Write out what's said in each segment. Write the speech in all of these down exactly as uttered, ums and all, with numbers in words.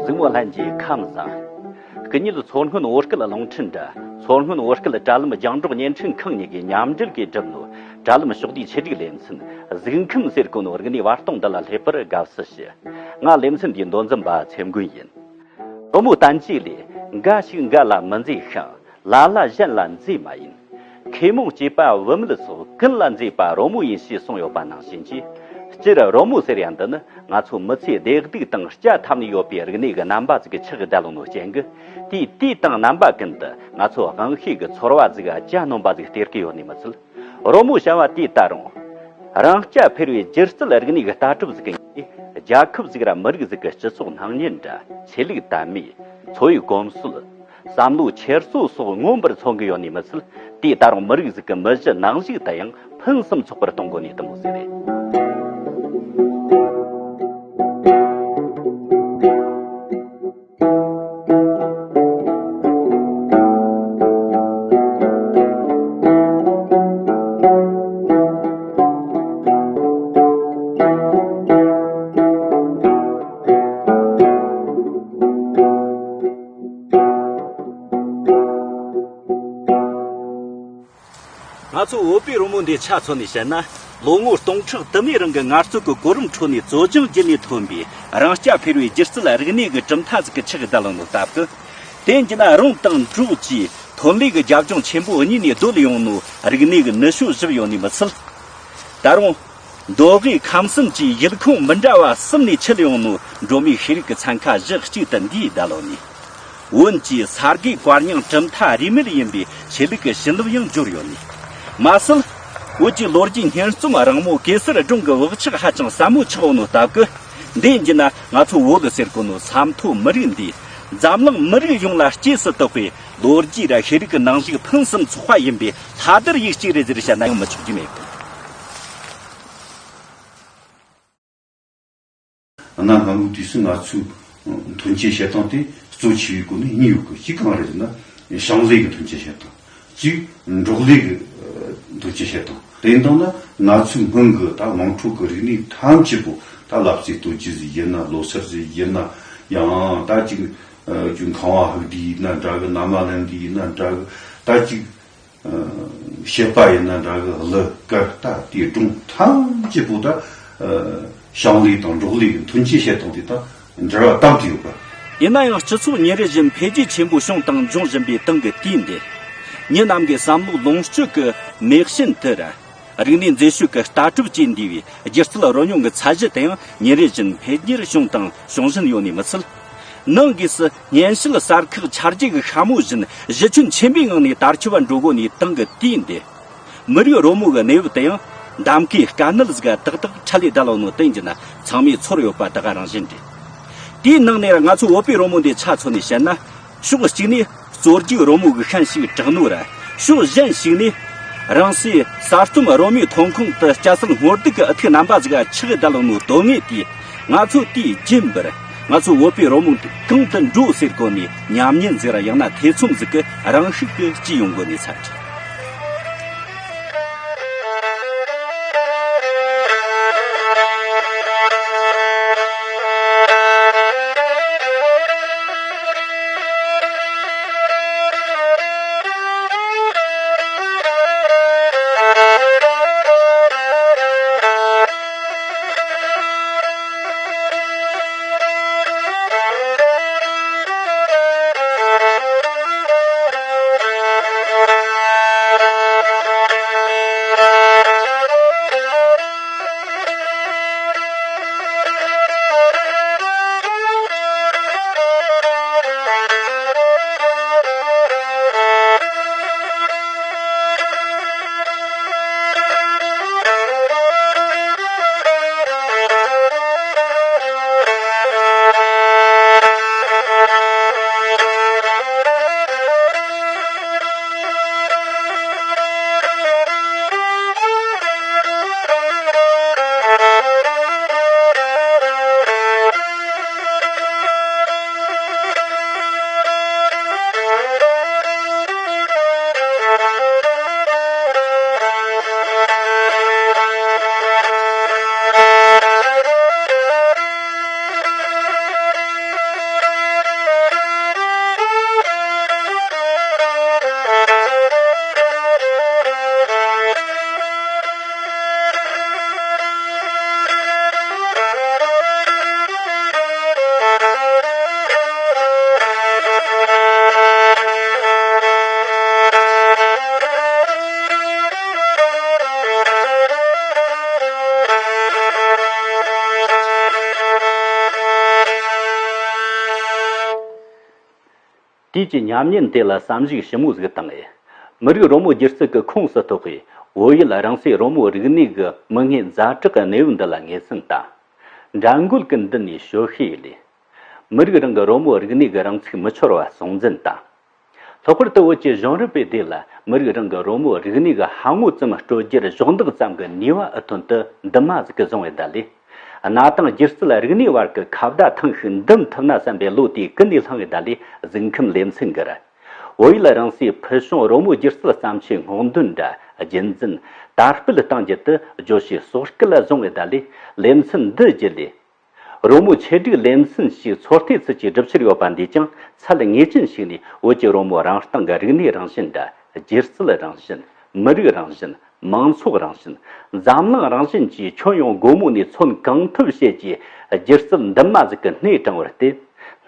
གཟིགས་མོ་ལྷན་རྒྱས་ཁམས་བཟང་། སྐུ་ཉིད་མཚོ་སྔོན་བོད་སྐད་རླུང་འཕྲིན་དྲ་མཚོ་སྔོན་བོད་སྐད་དྲ་ལམ་རྒྱང་སྒྲོག་བརྙན་འཕྲིན་ཁང་གཉིས་ཀྱིས་མཉམ་འབྲེལ་གྱིས་བསྒྲུབས་ནོ། དྲ་ལམ་ཕྱོགས་བསྡུས་ཆེད་སྒྲིག་ལེ་ཚན་གཟིགས་ཁམས་ཟེར་གོ་ནོ་རིག་གནས་བར་སྟོང་འདི་ལ་སླེབས་པར་དགའ་བསུ་ཞུ། ང་ལེ་ཚན་འདིའི་མདོ་འཛིན་པ་ཚེ་མགོན་ཡིན། རོལ་མོ་བསྟན་བཅོས་ལས། འགའ་ཞིག་འགའ་ལ་མི་མཛེས་ཤིང་། ལ་ལ་གཞན་ལ་མཛེས་མ་ཡིན། མཁས་རྨོངས་སྐྱེས་པ་བུད་མེད་སོགས་ཀུན་ལ་མཛེས་པ་རོལ་མོ་ཡིན་ཞེས་གསུངས་ཡོད་པ་ནང་བཞིན་གྱིས། སྤྱིར་རོལ་མོ་ཟེར་ཡ་འདི་ནི་ང་ཚོ་མི་ཚེའི་བདེ་སྡུག་དང་སྐྱ་འཐབ་ནས་ཡོད་པའི་རིག་གནས་ཀྱི་རྣམ་པ་ཟིག་གི་ཆགས་བསྡད་ལོ་ནོ་རྐྱེན་གྱིས། དེའི་དུས་དང་རྣམ་པ་ཀུན་ཏུ་ང་ཚོ་དབང་ཤེས་ཀྱི་ཚོར་བ་ཟིག་ག་གྱ་ནོམ་པ་ཟིག་སྟེར་གི་ཡོད་ནི་མི་ཚད། རོལ་མོ་བྱ་བ་དེ་ད་རུང་། རང་རྐྱ་འཕེར་བའི་སྒྱུ་རྩལ་རིག་གནས་ཀྱི་ལྟ་གྲུབ་ཟིག་གི་ངོས་ནས་རྒྱལ་ཁབ་ཟིག་ར་མི་རིགས་ཟིག་གི་སྤྱི་ཚོགས་སྣང་བརྙན་འདྲ་ཆོས་ལུགས་དད་མོས། འཚོ་བའི་གོམས་སྲོལ། བསམ་བློའི་འཁྱེར་སོ་སོགས་མངོན་པར་མཚོན་གི་ཡོད་ནི་མི་ཚད། དེ་ད་རུང་མི་རིགས་ཟིག་གི་མི་གཞི་ནང་བཞིན་དུ་ཡང་ཕུན་སུམ་ཚོགས་པར་གཏོང་དགོས་ནི་དེ་མོ་ཟིག་རེད། ང་ཚོ་བོད་པའི་རོལ་མོ་འདི་ཆ་མཚོན་ནས་བཤད་ན། ལོ་ངོ་སྟོང་ཕྲག་དུ་མའི་རིང་གི་ངལ་རྩོལ་གྱི་གོ་རིམ་ཁྲོད་ནས་བཙོ་སྦྱོང་བགྱིས་ནས་ཐོན་པའི་རང་རྐྱ་འཕེར་བའི་སྒྱུ་རྩལ་རིག་གནས་ཀྱི་གྲུབ་མཐའ་ཟིག་གི་ཆགས་བསྡད་ལོ་ནོ་སྟབས་ཀྱིས། དེ་བགྱིས་ན་རོང་དང་འབྲོག་བཅས་ཐོན་ལས་ཀྱི་རྒྱབ་ལྗོངས་ཆེན་པོ་གཉིས་ནས་རྡོལ་ཡོང་ནོ་རིག་གནས་ཀྱི་ནུ་ཞོ་བཞིབ་ཡོད་ནི་མི་ཚད། ད་རུང་། མདོ་དབུས་ཁམས་གསུམ་གྱི་ཡུལ་ཁོངས་མི་འདྲ་བ་གསུམ་ནས་ཁྱེར་ཡོང་ནོ་འབྲོག་མིའི་ཤེས་རིག་གི་ཚན་ཁ་གཞི་གཅིག་ཏུ་འདུས་བསྡད་ལོ་ནི། བོན་གྱི་ས་དགེ་བཀའ་རྙིང་གྲུབ་མཐའ་རིས་མེད་ཡིན་པའི་ཆོས་ལུགས་ཀྱི་བྱིན་རླབས་ཡང་འབྱོར་ཡོད་ནི། མ་ཟད། བོད་ཀྱི་ལོ་རྒྱུས་སྙན་རྩོམ་རིང་མོ་གེ་སར་སྒྲུང་གི་བག་ཆགས་ཧ་ཅང་ཟབ་མོ་ཆགས་ཡོད་ནོ་སྟབས་ཀྱིས། འདི་བགྱིས་ན་ང་ཚོ་བོད་ཟེར་གོ་ནོ་ས་མཐོ་མི་རིགས་འདིས་འཛམ་གླིང་མི་རིགས་ཡོངས་ལ་སྐྱེས་སུ་དོགས་པའི་ལོ་རྒྱུས་ར་ཤེས་རིག་གི་ནང་ཞིག་ཕུན་སུམ་ཚོགས་པ་ཡིན་པའི་ལྷ་དར་ཡིག་གཅིག་རེད་ཟེར་བཤད་ན་ཡང་མི་ཆོག་རྒྱུ་མེད་གི། གནའ་སྔ་མོའི་དུས་སུ་ང་ཚོའི་ཐོན་སྐྱེད་བྱེད་སྟངས་དེ་གཙོ་ཆེ་བའི་སྒོ་ནས་གཉིས་ཡོད་གི། གཅིག་གང་རེད་ཟེར་ན་ཞིང་ལས་ཀྱི་ཐོན་སྐྱེད་བྱེད་སྟངས། གཅིག་འབྲོག་ལས་ཀྱི་ཐོན་སྐྱེད་བྱེད་སྟངས། དེ་ཡིན་དང་ན་ང་ཚོའི་སྔོན་གྱི་ད་དམངས་ཁྲོད་ཀྱི་རིག་གནས་ཐམས་ཅད་པོ་ད་ལབ་རྩེ་གཏོ་རྒྱུ་ཟིག་ཡིན་ན་ལོ་སར་ཟིག་ཡིན་ན་ཡང་ད་ཅིག་ཅུང་ཁང་བ་ཧུག་དེ་ཡིན་ན་འདྲ་གི། ན་མ་ལེན་དེ་ཡིན་ན་འདྲ་གི། ད་ཅིག་ཨ། བཤད་པ་ཡིན་ན་འདྲ་གི། གླུ་གར་ལྟ་དེ་སྒྲུང་ཐམས་ཅད་པོ་ད་ཨ། ཞིང་ལས་དང་འབྲོག་ལས་ཀྱི་ཐོན་སྐྱེད་བྱེད་སྟངས་དེ་དང་འབྲེལ་བ་དམ་དུ་ཡོད་པ། ཡིན་ན་ཡང་སྤྱི་ཚོགས་ཉིན་རེ་བཞིན་འཕེལ་རྒྱས་ཆེན་པོ་བྱུང་དང་འབྱུང་བཞིན་པའི་སྟེང་གི་དུས་འདིར། མི་རྣམས་ཀྱི་བསམ་བློ་ལོངས་སྤྱོད་ཀྱི་མེ་ཤིན་དེ་ར། རིག་གནས་མཛེས་དཔྱོད་ཀྱི་ལྟ་གྲུབ་བཅས་འདུས་པའི་སྒྱུ་རྩལ་རོལ་མྱོང་གི་ཚད་གཞི་དེ་ཡང་ཉིན་རེ་བཞིན་འཕེལ་རྒྱས་བྱུང་དང་འབྱུང་བཞིན་ཡོད་ནི་མི་ཚད། ནང་སྒོས་སུ་སྙན་ཞུ་གསར་ཁག་ཆ་རྒྱུས་ཀྱི་ཤ་མོ་བཞིན་གཞི་ཁྱོན་ཆེན་པོའི་ངང་ནས་དར་ཁྱབ་པ་འགྲོ་གོ་ནས་དེང་གི་དུས་འདི། མི་རིགས་རོལ་མོ་གི་གནས་བབ་དེ་ཡང་འདམ་གའི་དཀའ་གནད་ཟིག་ཏག་ཏག་འཕྲད་ལས་བསྡད་ལོ་ནོ་དེ་ཡིན་ན་ཚང་མས་ཚོར་ཡོད་པ་དེ་ག་རང་བཞིན་རེད། དེའི་ནང་ནས་ང་ཚོ་བོད་པའི་རོལ་མོ་འདི་ཆ་མཚོན་ནས་བཤད་ན། ཕྱོགས་གཅིག་ནས་རྩོད་རྒྱུག་རོལ་མོ་གི་ཤན་ཞིག་གྲགས་ནོ་ར། ཕྱོགས་གཞན་ཞིག་ནས་རང་སའི་གསར་རྩོམ་རོལ་མོའི་ཐོན་ཁུངས་དུ་སྐྱ་སེར་སྔོ་སྡུག་གི་ཨུ་ཐུག་རྣམ་པ་ཟིག་ཆགས་བསྡད་ལོ་ནོ་དོན་དངོས་དེས། ང་ཚོ་དུས་རྒྱུན་པར་ང་ཚོ་བོད་པའི་རོལ་མོ་འདི་གང་དུ་འགྲོ་ཟེར་གོ་ནས་ཉམས་ཉེན་ཟིག་ར་ཡང་ན་ཐེ་ཚོམ་ཟིག་གི་རང་ཤུགས་ཀྱིས་སྐྱེས་ཡོང་གོ་ནས་ཚར། ཁྱེད་ཀྱི་ཉམས་ཉེན་དེ་ལ་བསམ་གཞིག་ཞིབ་མོ་ཟིག་བཏང་ངས། མི་རིགས་རོལ་མོ་སྒྱུ་རྩལ་གྱི་ཁོངས་སུ་གཏོགས་པའི་བོད་ཡུལ་རང་སའི་རོལ་མོ་རིག་གནས་ཀྱི་མིག་སྔའི་ཛ་དྲག་གི་གནས་བབ་འདི་ལ་ངེས་ཟིན་དང་། འགྲན་རྒོལ་གྱི་མདུན་ནས་ཞོར་ཤེས་ལས། མི་རིགས་རང་གི་རོལ་མོ་རིག་གནས་ཀྱི་རང་ཚུགས་མི་འཆོར་བ་སྲུང་འཛིན་དང་། ལྷག་པར་དུ་བོད་ཀྱི་གཞུང་རབ་པའི་སྡེ་ལ་མི་རིགས་རང་གི་རོལ་མོ་རིག་གནས་ཀྱི་ཧ་ངོ་ཙམ་སྤྲོད་རྒྱུར་གཞོགས་འདེགས་ཙམ་གྱི་ནུས་པ་ཨེ་ཐོན་དུ་འདི་མ་ཟིག་གིས་བཟུང་བའི་བརྡ་ལས། གནའ་དེང་སྒྱུ་རྩལ་རིག་གནས་བར་གྱི་ཁ་བརྡ་ཐང་ཤུགས་འདུམ་ཐུབ་ན་བསམ་པའི་བློ་དེ་ཀུན་ནས་བསླངས་བའི་བརྡ་ལས་གཟིགས་ཁམས་ལེ་ཚན་གྱིས་བོད་ཡུལ་རང་སའི་ཕུལ་བྱུང་རོལ་མོ་སྒྱུ་རྩལ་བརྩམས་ཆོས་སྔོག་འདོན་དང་རྒྱུན་འཛིན་དར་སྤེལ་གཏང་རྒྱུ་དེ་བརྗོད་བྱའི་སྲོག་སྐད་ལ་བཟུང་བའི་བརྡ་ལས། ལེ་ཚན་འདི་བརྒྱུད་ལས། རོལ་མོའི་ཆེད་སྒྲིག་ལེ་ཚན་ཞིག་ཚོད་ལྟའི་ཚུལ་གྱིས་སྒྲུབ་འཆར་ཡོད་པ་འདིས་ཀྱང་ཚད་ངེས་ཅན་ཞིག་ནས་བོད་ཀྱི་རོལ་མོ་རང་སྟེང་གི་རིག་གནས་རང་བཞིན་དང་། སྒྱུ་རྩལ་རང་བཞིན། མི་རིགས་རང་བཞིན། མང་ཚོགས་རང་བཞིན། འཛམ་གླིང་རང་བཞིན་གྱི་ཁྱོན་ཡོངས་སྒོ་མོ་ནས་མཚོན་གང་ཐུབ་བྱེད་ཀྱི་སྒྱུ་རྩལ་འདི་མ་ཟིག་གི་སྣེ་དྲངས་པར་བརྟེན།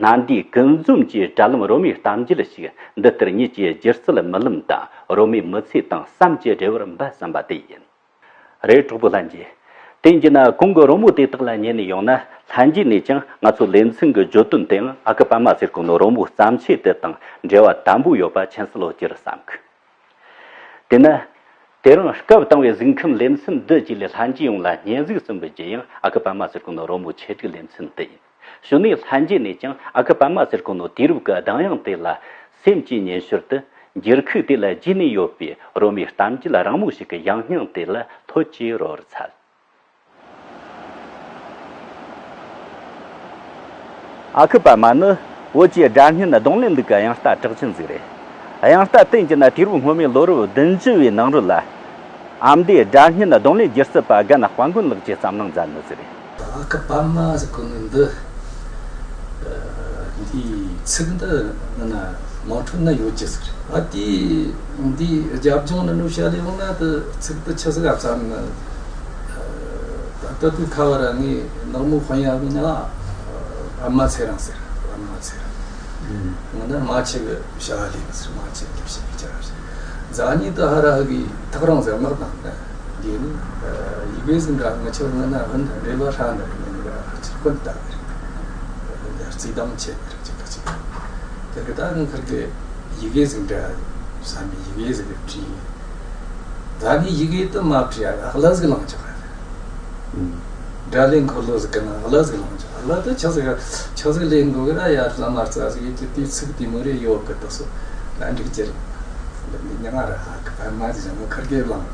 སྣ་འདུས་ཀུན་འཛོམས་ཀྱི་དྲ་ལམ་རོལ་མོའི་གཏམ་རྒྱུད་ཞིག་འདི་ལྟར་ངེད་ཀྱི་སྒྱུ་རྩལ་རྨི་ལམ་དང་རོལ་མོའི་མི་ཚེ་དང་བསམ་གྱིས་བྲལ་བར་འབད་བསམ་པ་དེ་ཡིན། རེད། གྲོགས་པོ་ལྷན་རྒྱས། དེ་ཡིན་གྱི་ན་གོང་གི་རོལ་མོ་དེ་དག་ལ་ཉན་ནས་ཡོང་ན། ལྷན་རྒྱས་ནས་ཀྱང་ང་ཚོ་ལེ་ཚན་གྱི་བརྗོད་དོན་དེའང་ཨ་ཁུ་པདྨ་ཟེར་གོ་ནོ་རོལ་མོའི་བརྩམས་ཆོས་དེ་དང་འབྲེལ་བ་དམ་པོ་ཡོད་པ་མཁྱེན་གསལ་ལོ་སྐྱེར་བསམ་གི། དེས་ན། དེ་རིང་སྐབས་དང་བའི་གཟིགས་ཁམས་ལེ་ཚན་འདི་བཅས་ལས་ལྷན་རྒྱས་ཡོངས་ལ་སྙན་གཟིགས་གསུམ་པའི་རྒྱུ་ཡང་ཨ་ཁུ་པདྨ་ཟེར་གོ་ནོ་རོལ་མོའི་ཆེད་སྒྲིག་ལེ་ཚན་དེ་ཡིན། གཞུག་ནས་ལྷན་རྒྱས་ནས་ཀྱང་ཨ་ཁུ་པདྨ་ཟེར་གོ་ནོ་དུས་རབས་ཀྱི་གདངས་དབྱངས་དེ་ལ་སེམས་ཀྱིས་ཉན་ཞོར་དུ། འགྱུར་ཁུག་དེ་ལ་རྒྱུས་ནས་ཡོད་པའི་རོལ་མོའི་གཏམ་རྒྱུད་རིང་མོ་ཞིག་གི་ཡང་སྙིང་དེ་ལ་ཐོད་ཀྱིས་རོལ་བར་འཚལ། ཨ་ཁུ་པདྨ་ནི་བོད་ཀྱི་སྒྲ་སྙན་རྡུང་ལེན་ལུགས་ཀྱི་དབྱངས་རྟ་གྲགས་ཅན་ཟིག་རེད། དབྱངས་རྟ་དེ་ཡིན་གྱི་ན་དུས་རབས་སྔོན་མའི་ལོ་རབས་བདུན་ཅུ་བའི་ནང་རོལ་ལ། ཨ་མདོའི་སྒྲ་སྙན་རྡུང་ལེན་སྒྱུ་རྩལ་པ་རྒན་དཔལ་མགོན་ལགས་ཀྱིས་བརྩམས་གནང་མཛད་ནི་ཟིག་རེད། ཨ་ཁུ་པདྨ་ཟེར་གོ་ནི་འདི། འདིའི་ཚིག་འདི་ནི་ན་མ་འཁྲུལ་ན་ཡོད་ཀྱི་ཟིག་རེད། ཨ་དེ་འདིའི་རྒྱབ་ལྗོངས་ནི་ནུབ་བྱ་ལས་འོང་ན་དེ་ཚིག་འདི་ཆི་ཟིག་ཨ་བརྩམས་ནི། ད་ལྟ་དུས་ཁ་བ་ར་ངས་ནག་མོ་དཔོན་ཡག་གི་ནི་ཨ་མ་ཚེ་རིང་ཟེར། ཨ་མ་ཚེ་རིང་། ང་ནི་མ་ཆེ་གི་བྱ་བ་ལས་ཟེར། མ་ཆེ་གི་བྱ་བ་ལས། ཛ་ནི་ཏི་ཧ་ར་ཧི་གི་ཐག་རིང་ཟེར་དམག་དང་འདི་ནི་ཡི་གེ་ཟིན་འདྲ་ང་ཆེ་ང་ན་ཧུན་རེ་བ་ཧྲ་འདྲ་ནི་ཅི་ཀུན་ལྟ་གི་རེད། རྩིས་གཏམ་ཆེ་ནི་རེད་ཅིག་ཅིག་དེ་གི་ད་ང་ཁར་གི་ཡི་གེ་ཟིན་འདྲ་བསམ་པའི་ཡི་གེ་ཟིན་གི་བྲིས། ད་ནི་ཡི་གེ་དུ་མ་བྲིས་ཡ་ཨ་ལ་ཟིག་ལངས་ཆོག་ག་རེད། སྒྲ་ལེན་འཁོར་ལོ་ཟིག་གི་ནང་ཨ་ལ་ཟིག་ལངས་ཆོག་ཨ་ལ་དུ་ཆ་ཟིག་ཆ་ཟིག་ལེན་དགོས་གི་ར་ཡ་བླ་མ་རྩ་ཟིག་ཡིད་ཀྱི་དུས་ཚིག་དེ་མོ་རེ་ཡོད་གི་དུ་སོ་ལ་འགྲིག་ཅེར། མི་ཉང་ང་ར་ཨ་ཁུ་པདྨ་ཟིག་ཟེར་ནོ་ཁར་གེ་ལངས།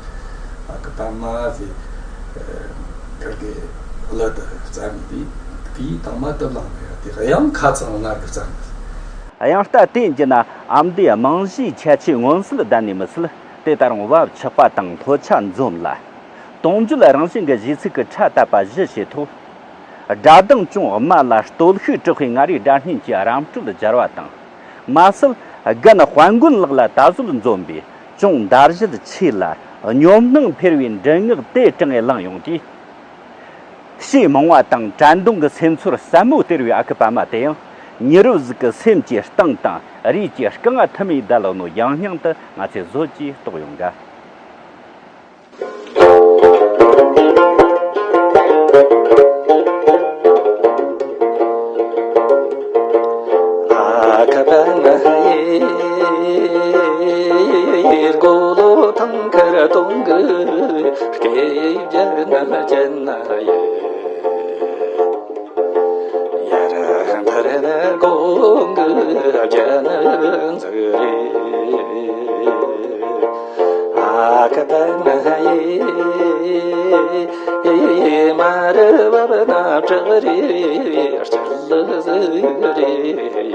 ཨ་ཁུ་པདྨ་ཟིག་ཁར་གེ་ཨ་ལ་དུ་རྩ་མི་དེ་གི་དང་མ་དུ་ལངས་གི་ར་དེ་གཡང་ཁ་ཚང་ང་གི་རྩ་མི། དབྱངས་རྟ་དེ་ཡིན་གྱི་ན་ཨ་མདོའི་རྨང་གཞིའི་ཁྱད་ཆོས་མངོན་གསལ་ལྡན་ནས་མི་ཚད། དེ་ད་རུང་བབ་ཆགས་པ་དང་ལྷོད་ཆ་འཛོམས་ལ། གཏོང་བརྗོད་རང་བཞིན་གྱི་གཞས་ཚིག་གི་ཕྲ་བཏབ་པ་བཞི་བྱས་ཐོག་སྒྲ་གདངས་ཅུང་དམའ་ལ་སྟོད་ཤུགས་དྲག་པའི་མངའ་རིས་སྒྲ་སྙན་གྱི་རམ་སྤྲོད་སྦྱར་བ་དང་། མ་ཟད་རྒན་དཔལ་མགོན་ལགས་ལ་ད་གཟོད་འཛོམས་པའི་ཅུང་འདར་བྱེད་ཆེ་ལ་སྙོམས་སྣང་འཕེར་བའི་མགྲིན་ངག་དེ་དྲངས་ངེ་བླངས་ཡོང་དུས། ཕྱིའི་མང་བ་དང་དྲན་གདུང་གི་སེམས་ཚོར་ཟབ་མོ་སྟེར་བའི་ཨ་ཁུ་པདྨ་དེ་ཡང་མྱི་རབས་ཟིག་གི་སེམས་ཀྱི་གཏིང་དང་རུས་ཀྱི་རྐང་ང་ཐིམ་མེ་བརྡལ་ནོ་ཡང་སྙིང་དུ་ང་ཚོས་བཟོད་ཀྱིས་རྟོགས་ཡོང་ག། ཨ་ཁུ་པདྨ་ཡི་མགོ་ལོག་ཐང་ཁར་གདོང་གི་སྐེ་བརྒྱབ་ན་ཅན་ན་ཡི། ཡར་འཕར་ན་གོང་གི་རྒྱ་ནི་འཛུགས་རེད། ཨ་ཁུ་པདྨ་ཡི་མར་བབས་ན་བྲག་རི་སྐྱིད་ཟིག་རེད།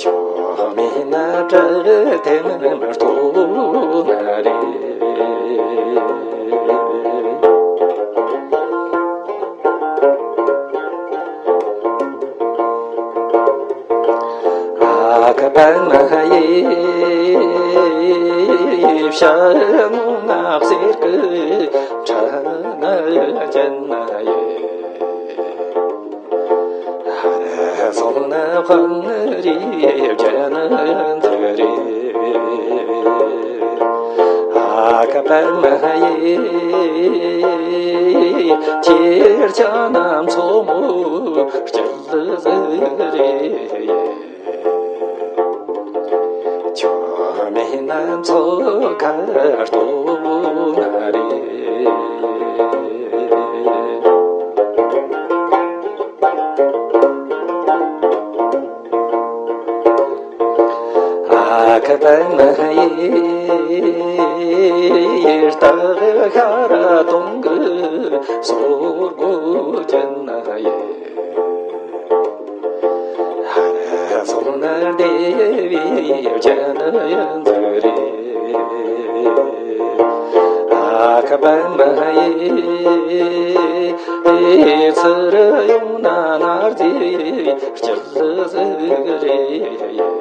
ཆོ་མེད་ན་བྲག་ཐེམ་ཐོག་ན་རེད། ཨ་ཁུ་པདྨ་ཡི་ཞྭ་མོ་ནག་སེར་གི་ཁྲ་ན་ཅན་ན་ཡི། ཧ་ར་སོང་ན་ཕང་རི་རྒྱ་ན་འཛི་རི། ཨ་ཁུ་ པདྨ་ཡི། ཁྱེད་ཅག་རྣམས་མཚོ་མོ་སྐྱིད་ཟིག་རེད། ཁྱོད་མེད་ན་མཚོ་ཁ་སྟོང་རེད། ཨ་ཁུ་པདྨ་ཡི། སྟག་ཤར་གདོང་གི་སོར་མོ་ཅན་ཡི། ཧ་སོང་ན་བདེ་བའི་རྒྱན་ཡིན་ཟིག་རེད། ཨ་ཁུ་པདྨ་ཡི། ཚུར་ཡོང་ན་གནའ་རྫས་སྐྱིད་ཟིག་རེད།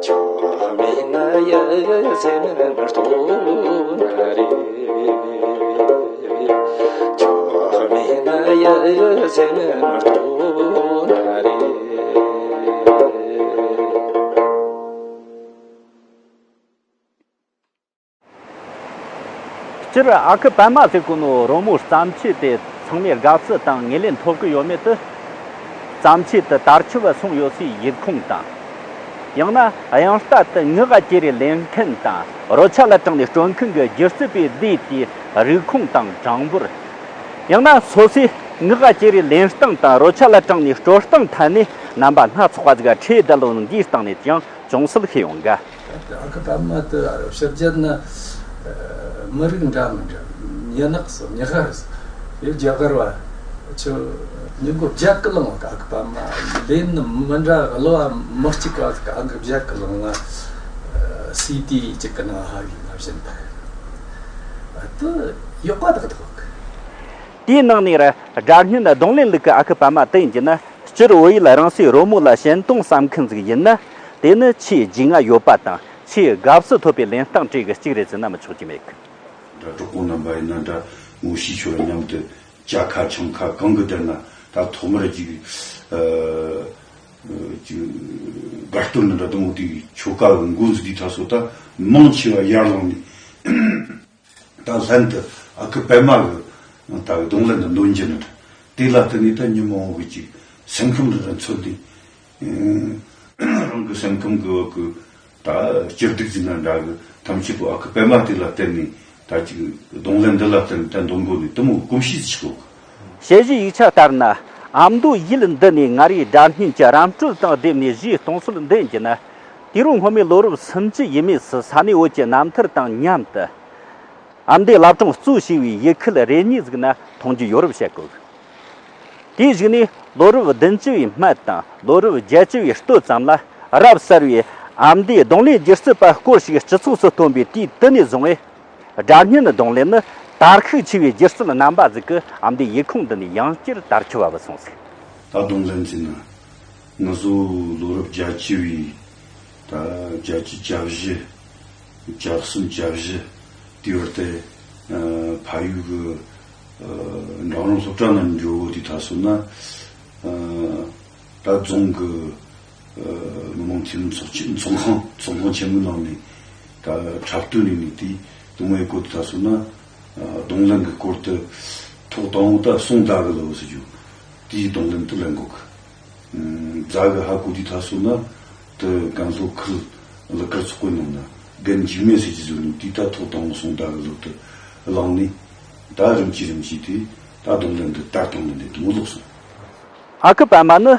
ཁྱོད་མེད་ན་ཡིད་སེམས་སྟོང་རེད། ཁྱོད་མེད་ན་ཡིད་སེམས་སྟོང་རེད། སྤྱིར་ཨ་ཁུ་པདྨ་ཟེར་གོ་ནོ་རོལ་མོ་བརྩམས་ཆོས་དེ་ཚང་མས་དགའ་བསུ་དང་ངོས་ལེན་ཐོབ་གི་ཡོད་མེད་དེ། བརྩམས་ཆོས་དེ་དར་ཁྱབ་སོང་ཡོད་སའི་ཡིག་ཁུངས་དང་། ཡང་ན་དབྱངས་རྟ་དེ་ངག་ག་ཅེ་རེ་ལེན་མཁན་དང་རོལ་ཆ་ལ་དྲངས་ནས་དཀྲོལ་མཁན་གྱི་སྒྱུ་རྩལ་པའི་སྡེ་དེའི་རིགས་ཁུངས་དང་གྲངས་འབོར། ཡང་ན་སོ་སོས་ངག་ག་ཅེ་རེ་ལེན་སྟངས་དང་རོལ་ཆ་ལ་དྲངས་ནས་དཀྲོལ་སྟངས་ཐད་ནས་རྣམ་པ་སྣ་ཚོགས་པ་ཟིག་ག་ཁྲིད་བསྡད་ལོ་འདིའི་སྟེང་ནས་ཀྱང་ཅུང་ཟད་ཤེས་ཡོང་ག། ཨ་ཁུ་པདྨ་དེ་ཕྱི་རྒྱལ་ན་མི་རིགས་འདྲ་མི་འདྲ། མྱི་ནག་སོ་མྱི་ཧར་སོ། ཡོད་རྒྱ་གར་བ་ཆུ་མྱི་མགོ་བརྒྱ་གི་ལང་བ། ཨ་ཁུ་པདྨ་ལེན་ནི་མི་འདྲ་གླུ་བ་མི་གཅིག་ག་ཨ་ཁུ་བརྒྱ་གི་ལང་ན་སི་ཏི་གཅིག་གི་ནང་ཧ་གི་ན་བཞིན་པ་དེ་ཡོག་པ་དག་དག་གི། དེའི་ནང་ནས་ར་སྒྲ་སྙན་རྡུང་ལེན་ལུགས་ཀྱི་ཨ་ཁུ་པདྨ་དེ་ཡིན་གྱི་ན། སྤྱིར་བོད་ཡུལ་རང་སའི་རོལ་མོ་ལ་ཞེན་གཏོང་བསམ་མཁན་ཟིག་ཡིན་ན། དེ་ནི་ཆེས་རྒྱུས་མངའ་ཡོད་པ་དང་ཆེས་དགའ་བསུ་ཐོབ་པའི་ལེན་སྟངས་གྲས་ཀྱི་གཅིག་རེད་ཟེར་ན་མི་ཆོག་རྒྱུ་མེད་གི། འདྲ་གྲོགས་པོ་རྣམ་པ་ཡིན་ན་འདྲ་ངོ་ཤེས་ཁྱོད་མཉམ་དུ་ཇ་ཁ་ཆང་ཁ་གང་གི་བསྡད་ན་ད་ཐོག་མར་ཅིག་ཨ་ཅིག་དགའ་སྟོན་འདྲ་དང་དེ་ཆོ་ག་གི་འགོ་འཛུགས་དུས་ད་སོ་ད་མང་ཆེ་བ་ཡར་ལངས་ནས། ད་ལྷན་དུ་ཨ་ཁུ་པད་མ་གི་ད་གདུང་ལེན་དུ་འདོན་རྒྱུ་ནི་དེ་ལ་བརྟེན་ནས་ད་ཉིན་མོ་གི་ཅིག་སེམས་ཁམས་འདི་འཚོལ་ཏེ། རང་གི་སེམས་ཁམས་ཀྱི་འོག་གི་ད་སྐྱིད་སྡུག་ཅིག་ན་འདྲ་གི་ཐམས་ཅད་པོ་ཨ་ཁུ་པད་མ་དེ་ལ་བརྟེན་ནས་ད་ཅིག་གདུང་ལེན་འདི་ལ་བརྟེན་ནས་ད་འདོན་དགོས་ནས་དེ་མོ་གོམས་གཤིས་ཅིག་ཡོད་གི། དཔྱད་གཞིའི་ཡིག་ཆ་ལྟར་ན། ཨ་མདོའི་ཡུལ་འདི་ནས་མངའ་རིས་སྒྲ་སྙན་གྱི་རམ་སྤྲོད་དང་སྡེབ་ནས་གཞས་གཏོང་སྲོལ་འདི་ཡིན་གྱི་ན། དུས་རབས་སྔོན་མའི་ལོ་རབས་སུམ་ཅུ་ཡས་མས་སུ་ས་གནས་བོད་ཀྱི་རྣམ་ཐར་དང་མཉམ་དུ། ཨ་མདོའི་བླ་བྲང་གཙོ་བྱས་པའི་ཡུལ་ཁུལ་རེ་གཉིས་ཟིག་ན་མཐོང་རྒྱུ་ཡོད་རབས་བཤད་གོ། དེའི་གཞུག་ནས་ལོ་རབས་བདུན་ཅུ་བའི་སྨད་དང་ལོ་རབས་བརྒྱད་ཅུ་བའི་སྟོད་ཙམ་ལ་རབ་གསལ་བའི་ཨ་མདོའི་རྡུང་ལེན་སྒྱུ་རྩལ་པ་སྐོར་ཞིག་སྤྱི་ཚོགས་སུ་ཐོན་པའི་དུས་དེ་ནས་བཟུང་བས། སྒྲ་སྙན་རྡུང་ལེན་ནི་དར་ཤུགས་ཆེ་བའི་སྒྱུ་རྩལ་རྣམ་པ་ཟིག་གི་ཨ་མདོའི་ཡུལ་ཁུངས་འདི་ནས་ཡང་བསྐྱར་དར་ཁྱབ་པ་སོང་ཟིག། ད་རྡུང་ལེན་ཟེར་ན་ང་ཚོ་ལོ་རབས་བརྒྱད་ཅུ་བའི་ད་བརྒྱད་ཅུ་གྱ་བཞི་གྱ་གསུམ་གྱ་བཞི་དེ་བར་དུ་ཕ་ཡུལ་གི་འབྲིང་རིམ་སློབ་གྲྭ་ནང་འགྲོ་བོ་དེ་ད་སོང་ན་ད་རྫོང་གི་མི་མང་འཐུས་མི་ཚོགས་ཆེན་ཚོགས་ཁང་ཚོགས་ཁང་ཆེན་མོའི་ནང་ནས་ད་འཁྲབ་སྟོན་ནས་ནས་དེ་དུ་མའི་སྐོར་དུ་ད་སོང་ན་རྡུང་ལེན་གྱི་སྐོར་དུ་ཐོག་དང་པོ་ད་གསུང་བདག་གི་ལོ་ཟེར་རྒྱུ་དེའི་རྡུང་ལེན་དུ་ལེན་དགོས་གི། རྫ་གི་ཧ་གོ་དུས་ད་སོང་ན་དུ་རྒན་ལྷོ་ཁུལ་གླུ་གར་ཚོགས་པའི་ནང་ན་རྒན་འཇིགས་མེད་ཟེར་གྱི་བཟོས་ནས་དེ་ད་ཐོག་དང་པོ་གསུང་བདག་གི་ལོ་དུ་བླངས་ནས་ད་རིམ་གྱིས་རིམ་གྱིས་དེ་ད་རྡུང་ལེན་དུ་དར་དང་ལེན་དུ་དུ་མོ་ལོག་སོང་། ཨ་ཁུ་པད་མ་ནི།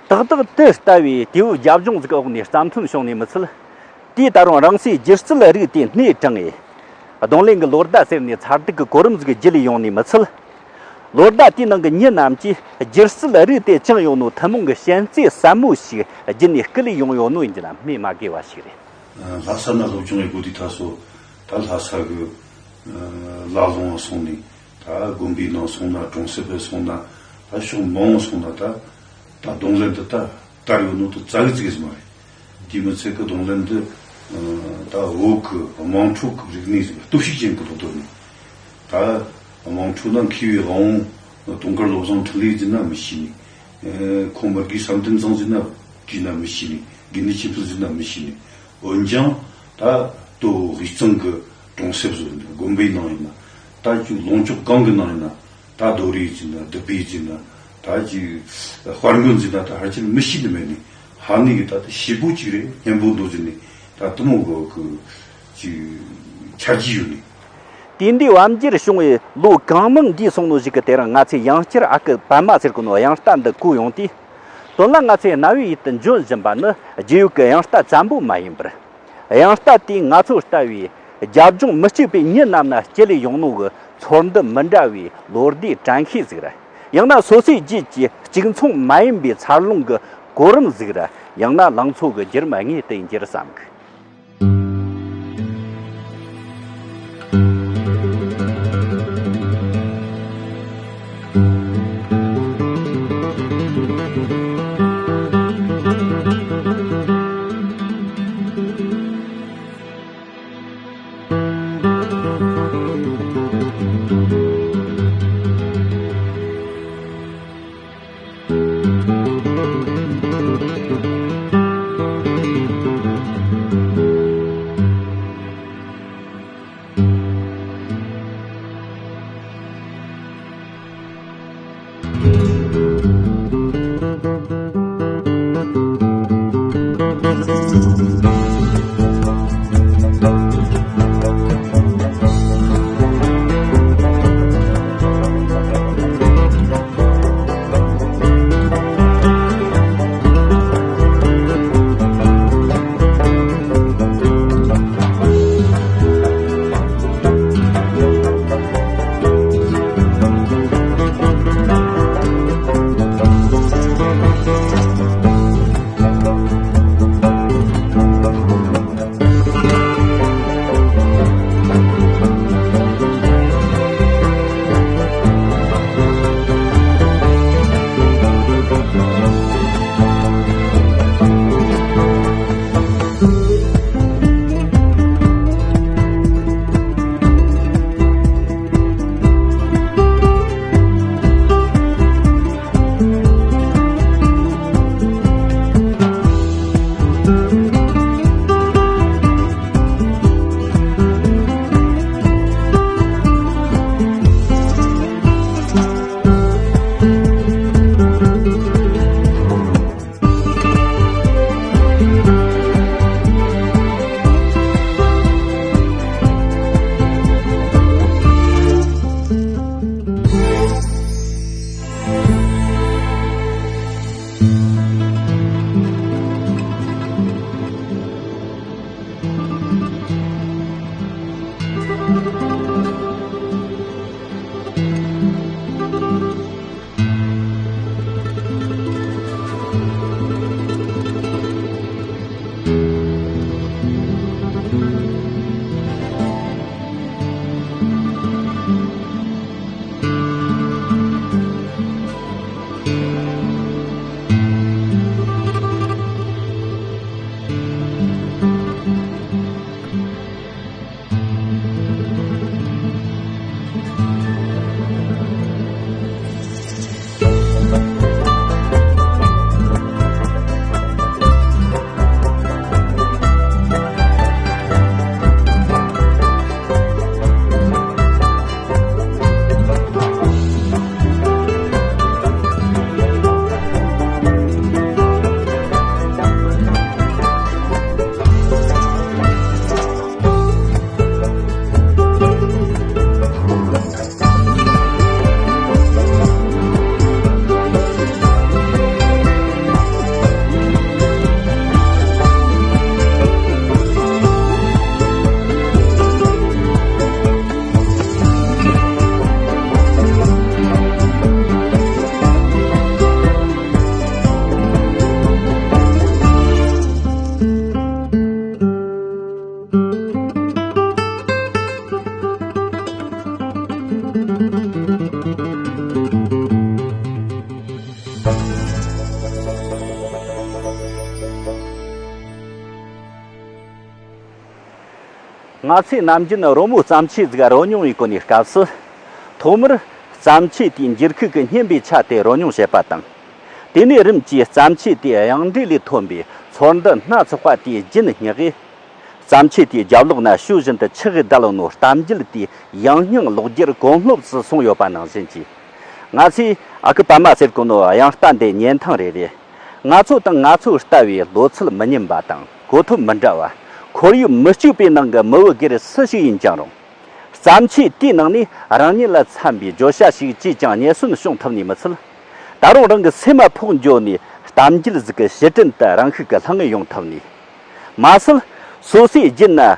ཏག་ཏག་དེ་ལྟ་བུའི་དུས་བབ་རྒྱབ་ལྗོངས་ཟིག་གི་འོག་ནས་བརྩམས་ཐོན་བྱུང་ནས་མི་ཚད། དེའི་ད་རུང་རང་སའི་སྒྱུ་རྩལ་རིགས་དེ་སྣེ་དྲངས་ནས། རྡུང་ལེན་གྱི་ལོ་ཟླ་ཟེར་ནས་མཚར་སྡུག་གི་གོ་རིམ་ཟིག་བརྒྱུད་ལས་ཡོང་ནས་མི་ཚད། ལོ་ཟླ་དེའི་ནང་གི་མྱི་རྣམས་ཀྱིས་སྒྱུ་རྩལ་རིགས་དེ་བཅངས་ཡོད་ནོ་ཐུན་མོང་གི་ཞེན་རྩིས་ཟབ་མོ་ཞིག་བརྒྱུད་ནས་སྐུལ་ལས་ཡོང་ཡོད་ནོ་ཡིན་གྱི་ན་སྨོས་མ་དགོས་པ་ཞིག་རེད། ལྷ་ས་ན་སློབ་སྦྱོང་ཡེ་དགོས་དུས་ད་སོ་ད་ལྷ་ས་གི་ལ་ལུང་སོང་ནས། ད་དགོན་པའི་ནང་སོང་ན་གྲོང་གསེབ་པའི་སོང་ན་ད་ཕྱོགས་མང་སོང་ན་ད་ད་རྡུང་ལེན་དུ་ད་དར་ཡོད་ནོ་དུ་རྩ་གི་ཙིག་གི་ཟིག་མ་རེད། དེ་མི་ཚད་ཀི་རྡུང་ལེན་དུ་ད་བོད་ཀི་དམངས་ཁྲོད་ཀི་རིག་གནས་ཟིག་སྟོབས་ཤུགས་ཅན་གི་ལོག་དོར་ནས་ད་དམངས་ཁྲོད་ན་མཁས་པའི་དབང་པོ་དུང་དཀར་བློ་བཟང་འཕྲིན་ལས་ཟིན་ན་མི་ཤེས་ནས། ཁོང་མི་དགེ་བསམ་གཏན་ཚང་ཟིན་ན་གིས་ན་མི་ཤེས་ནས་དགེ་འདུན་ཆོས་འཕེལ་ཟིན་ན་མི་ཤེས་ནས། འོན་ཀྱང་ད་ ཏོ་དབུས་གཙང་གི་གྲོང་གསེབ་བཟོ་འདྲ། དགོན་པའི་ནང་ཡིན་ན། ད་ཅིག་ལུང་ཕྱོགས་གང་གི་ནང་ཡིན་ན། ད་རྡོ་རིང་ཟེར་ན། བདུད་བྷེ་ཟེར་ན། ད་ཅིག་དཔལ་མགོན་ཟེར་ན། ད་ཧ་ཅང་མི་ཤེས་ནི་མེད་ནི། ཧ་ནི་གི་ད་ད་ཞེ་པོ་ཅིག་རེད། སྙན་པོ་འདུག་ཟེར་ནི། ད་དེ་མོ་གི་གི་ཅིག་ཆ་རྒྱུས་ཡོད་ནི། དེ་འདྲའི་བམ་འགྱུར་བྱུང་བའི་ལོ་གང་མང་འདས་སོང་ནོ་ཞིག་གི། དེ་རིང་ང་ཚོས་ཡང་བསྐྱར་ཨ་ཁུ་པདྨ་ཟེར་གོ་ནོ་དབྱངས་རྟ་འདི་གོ་ཡོང་དུས། དོན་ལ་ང་ཚོས་རྣ་བའི་ཡུལ་དུ་འབྱོན་བཞིན་པ་ནི་རྒྱུས་ཡོད་ཀྱི་དབྱངས་རྟ་ཙམ་པོ་མ་ཡིན་པར། དབྱངས་རྟ་དེས་ང་ཚོ་ལྟ་བུའི་རྒྱབ་ལྗོངས་མི་གཅིག་པའི་མྱི་རྣམས་ན་སྐྱེ་ལས་ཡོང་ནོ་གི་ཚོར་འདུ་མི་འདྲ་བའི་བློ་བདེ་དྲན་ཤེས་ཟིག་ར། ཡང་ན་སོ་སོའི་རྒྱུད་ཀྱི་གཅིག་མཚུངས་མ་ཡིན་པའི་འཚར་ལོངས་ཀྱི་གོ་རིམ་ཟིག་ར། ཡང་ན་ལང་ཚོ་གི་བརྒྱུད་རིམ་དངོས་དེ་ཡིན་རྒྱུར་བསམ་གི། ང་ཚོས་ནམ་རྒྱུན་རོལ་མོ་བརྩམས་ཆོས་ཟིག་རོལ་མྱོང་བའི་སྐོར་ནས་སྐབས་སུ། ཐོག་མར་བརྩམས་ཆོས་དེའི་འགྱུར་ཁུག་གི་སྙན་པའི་ཆ་དེ་རོལ་མྱོང་བྱེད་པ་དང་། དེ་ནས་རིམ་གྱིས་བརྩམས་ཆོས་དེའི་དབྱངས་འགྲོས་ལས་ཐོན་པའི་ཚོར་འདུ་སྣ་ཚོགས་པ་དེའི་རྒྱུན་བསྙེགས། བརྩམས་ཆོས་དེའི་རྒྱབ་ལོགས་ན་ཤོད་བཞིན་དུ་ཆགས་བསྡད་ཡོད་ནོ་གཏམ་རྒྱུད་དེ་ཡང་སྙིང་ལོག་རྒྱུར་གོ་སློབ་སུ་སོང་ཡོད་པ་ནང་བཞིན་གྱིས། ང་ཚོས་ཨ་ཁུ་པད་མ་ཟེར་གོ་ནོ་དབྱངས་རྟ་འདི་ཉན་ཐེངས་རེ་རེ། ང་ཚོ་དང་ང་ཚོ་ལྟ་བུའི་ལོ་ཚད་མི་མཉམ་པ་དང་གོ་ཐོས་མི་འདྲ་བ། ཁོར་ཡུག་མི་གཅིག་པའི་ནང་གི་མི་བུ་སྒེར་སུ་ཞིག་ཡིན་ཀྱང་རུང་། བརྩམས་ཆོས་དེའི་ནང་ནས་རང་ཉིད་ལ་འཚམ་པའི་བརྗོད་བྱ་ཞིག་ཅིས་ཀྱང་རྙེད་སོན་བྱུང་ཐུབ་ནི་མི་ཚད། ད་རུང་རང་གི་སེམས་མ་ཕོག་འགྱོ་ནས་གཏམ་རྒྱུད་ཟིག་གི་ཕྱིར་དྲན་དུ་རང་ཤུགས་ཀྱིས་ལྷང་ངེ་ཡོང་ཐུབ་ནི། མ་ཟད། སོ་སོའི་རྒྱུད་ན།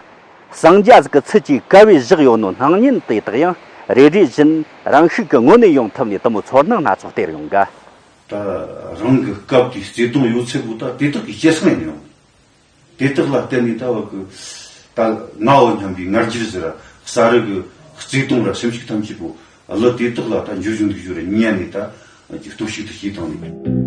ཟིང་ཆ་ཟིག་གི་ཚུལ་གྱིས་གབ་བས་བཞག་ཡོད་ནོ་སྣང་བརྙན་དེ་དག་ཡང་རེ་རེ་བཞིན་རང་ཤུགས་ཀྱིས་ངོ་ནས་ཡོང་ཐུབ་ནས་དེ་མོ་ཚོར་སྣང་སྣ་ཚོགས་སྟེར་ཡོང་ག། ད་རང་གི་སྐབས་དེའི་བརྩེ་དུང་ཡོད་ཚད་པོ་ད་དེ་དག་གི་སྐྱེད་སྲིང་ཡིན་ཡོང་། དེ་དག་ལ་བརྟེན་ནས་ད་བ་གི་ད་ང་བ་སྙམ་པའི་ང་རྒྱལ་ཟེར་ར་ས་རུ་གི་བརྩེ་དུང་ར་སེམས་ཤུགས་ཐམས་ཅད་པོ་གླུ་དེ་དག་ལ་ད་འཇུ་བཞིན་འདུག་རྒྱུ་རེད་ཉན་ནས་ད། ཀྱི་སྟོབས་ཤུགས་དེ་སྐྱེས་བཏང་ནས།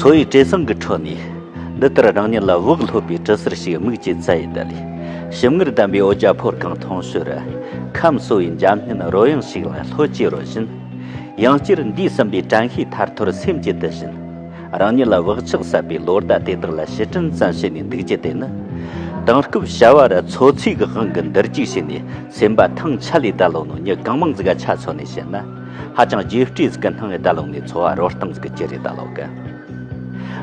འཚོ་བའི་བྲེལ་ཟིང་གི་ཁྲོད་ནས། འདི་ལྟར་རང་ཉིད་ལ་བག་ལྷོད་པའི་གྲུ་ཟུར་ཞིག་མིག་གིས་བཙལ་ཡི་ད་ལས། ཞིམ་མངར་ལྡན་པའི་འོ་ཇ་ཕོར་གང་འཐུང་ཞོར། ཁམས་གསོ་བའི་འཇམ་སྙན་རོལ་དབྱངས་ཤིག་ལ་ལྷོད་ཀྱིས་རོལ་བཞིན། ཡང་བསྐྱར་འདས་ཟིན་པའི་དྲན་ཤེས་ཐར་ཐོར་སེམས་ཀྱི་དུ་བཞིན། རང་ཉིད་ལ་བག་ཆགས་ཟད་པའི་ལོ་ཟླ་དེ་དག་ལ་ཕྱིར་དྲན་ཙམ་བྱས་ནས་འདུག་རྒྱུ་དེ་ནི། དེང་སྐབས་བྱ་བ་ར་འཚོ་ཚིས་ཀྱི་དབང་གིས་འདུར་རྒྱུག་བྱས་ནས་སེམས་པ་ཐང་ཆད་ལས་བསྡད་ཡོད་ནོ་མྱི་གང་མང་ཟིག་ག་ཆ་མཚོན་ནས་བཤད་ན། ཧ་ཅང་རྗེས་སྤྲོས་ཟིག་གི་སྣང་ངེ་ད་ལོང་ནས་འཚོ་བ་རོལ་སྟངས་ཟིག་གི་ཅི་རེད་ད་ལོག་གི།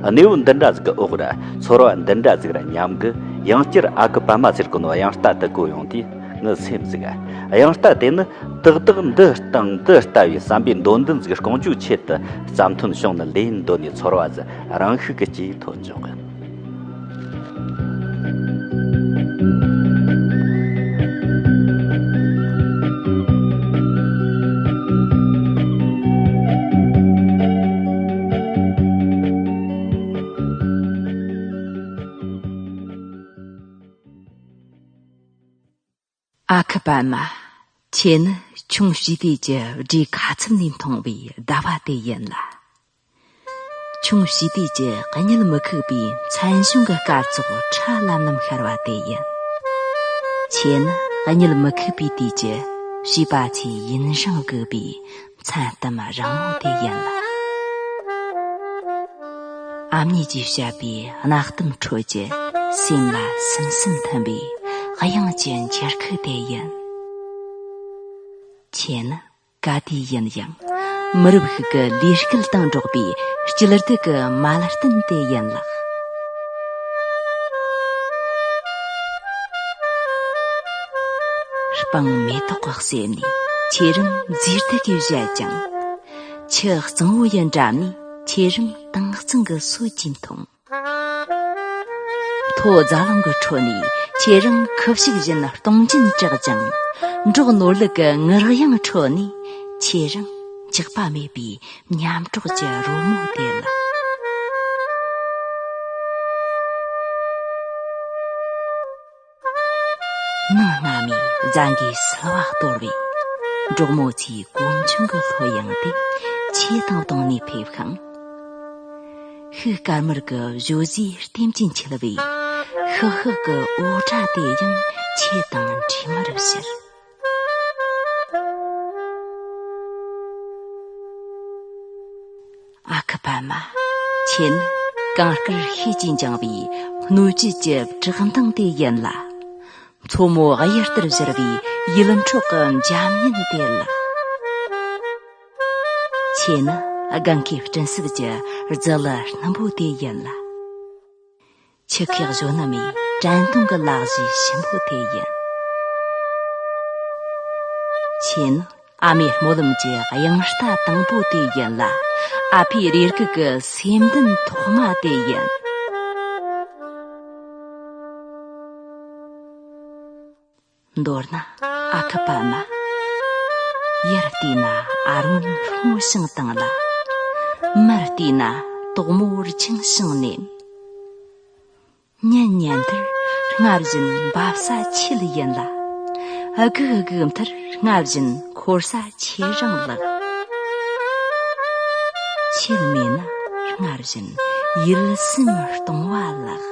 གནས་བབ་འདི་འདྲ་ཟིག་གི་འོག་ར་ཚོར་བ་འདི་འདྲ་ཟིག་ར་མཉམ་གི་ཡང་བསྐྱར་ཨ་ཁུ་པད་མ་ཟེར་གོ་ནོ་དབྱངས་རྟ་དེ་གོ་ཡོང་དུས་ངའི་སེམས་ཟིག་ག། དབྱངས་རྟ་དེ་ནི་ཏག་ཏག་འདི་སྟེང་འདི་ལྟ་བུའི་བསམ་པའི་འདོད་འདུན་ཟིག་སྐོང་རྒྱུའི་ཆེད་དུ་བརྩམས་ཐོན་བྱུང་ནི་ལས་ཡིན་འདོད་ནས་ཚོར་བ་ཟིག་རང་ཤུགས་ཀྱིས་སྐྱེས་ཐོན་བྱུང་གི། ཨ་ཁུ་པད་མ། ཁྱེད་ནི་ཁྱུང་བྱིས་དུས་ཀྱི་སྦྲའི་ཁ་ཚུབ་ནས་མཐོང་བའི་ཟླ་བ་དེ་ཡིན་ལ། ཁྱུང་བྱིས་དུས་ཀྱི་གཉིད་མི་ཁུག་པའི་མཚན་གཞུང་གི་སྐར་ཚོགས་ཁྲ་ལམ་ལམ་ཤར་བ་དེ་ཡིན། ཁྱེད་ནི་གཉིད་མི་ཁུག་པའི་དུས་ཀྱི་བྱིས་པ་ཚོའི་ཡུན་རིང་སྒུག་པའི་མཚན་ལྟམ་རིང་མོ་དེ་ཡིན་ལ། ཨ་མྱེས་ཀྱིས་བཤད་པའི་གནའ་གཏམ་ཁྲོད་ཀྱི་སེམས་ལ་སིམ་སིམ་ཐིམ་པའི་དབྱངས་ཀྱི་འགྱུར་ཁུག་དེ་ཡིན། ཁྱེད་ནི། ག་དུས་ཡིན་ཡང་མི་རབས་ཤིག་གི་ལས་སྐལ་དང་འགྲོགས་པའི་སྐྱིད་སྡུག་གི་མལ་སྟན་དེ་ཡིན་ལགས། སྤང་མེ་ཏོག་གི་གསེབ་ནས་ཁྱེད་རང་མཛེས་སྡུག་གིས་བཞད་ཅིང་། ཆུ་གཙང་བོ་ཡི་འགྲམ་ནས་ཁྱེད་རང་དྭངས་གཙང་གི་སོ་གྱིས་འཐུང་། མཐོ་རྫ་ལུང་གི་ཁྲོད་ནས་ཁྱེད་རང་ཁུ་བྱུག་བཞིན་སྟོང་ཆེན་གྲགས་ཅིང་། འབྲོག་ནོར་ལུག་གི་ངུར་དབྱངས་ཁྲོད་ནས་ཁྱེད་རང་འཇིགས་པ་མེད་པའི་མཉམ་གྲོགས་ཀྱི་རོལ་མོ་དེ་ལ། ནངས་སྔ་མོའི་རྫ་འགའི་སིལ་བ་གཏོར་བས། འབྲོག་མོ་ཚོའི་གོམ་ཆུང་གི་ལྷོད་ཡངས་དེ་ཆེ་དང་གདོང་ནས་ཕེབས་ཤིང་། ཤུག་དཀར་དམར་གྱི་བཞོ་ཟའི་ལྟེམ་གྱིས་འཁྱིལ་བའི་ཤག་ཤག་གི་འུར་སྒྲ་དེ་ཡང་ཆེ་དང་འདྲེས་མར་བཞུར། ཨ་ཁུ་པད་མ། ཁྱེད་ནི་གངས་དཀར་ཤེལ་གྱིས་འགྱིང་བའི་སྣོད་བཅུད་ཀྱི་བཀྲག་མདངས་དེ་ཡིན་ལ། མཚོ་མོ་གཡུ་ལྟར་བཞུར་བའི་ཡུལ་འཕྲོག་གི་འཇམ་མཉེན་དེ་ལགས། ཁྱེད་ནི་དགུན་ཁའི་སྤྲིན་གསེབ་ཀྱི་རྫི་ཀླུ་སྣུམ་པོ་དེ་ཡིན་ལ། ཆུ་ཁའི་གཞོན་ནུ་མའི་དྲན་གདུང་གི་ལག་གཞུག་ཞིམ་པོ་དེ་ཡིན། ཁྱེད་ནི་ཨ་མའི་སྨོན་ལམ་གྱི་དབྱངས་རྟ་དང་པོ་དེ་ཡིན་ལ། ཨ་ཕའི་རེ་སྒུག་གི་སེམས་འདུན་ཐོག་མ་དེ་ཡིན། མདོར་ན་ཨ་ཁུ་པད་མ། ཡར་བལྟས་ན་ཨ་རོན་སྔོ་ཞིང་དྭངས་ལ། མར་བལྟས་ན་དོག་མོ་རྒྱང་ཞིང་ནེམ། ཉིན་ཉིན་དུ་སྔར་བཞིན་འབབ་ས་ཁྱེད་ཡིན་ལ། ཨ་གུག་ཨ་གུག་མཐར་སྔར་བཞིན་འཁོར་ས་ཆེ་རིང་ལགས། ཁྱེད་མེད་ན་སྔར་བཞིན་ཡིད་སེམས་སྟོང་བ་ལགས།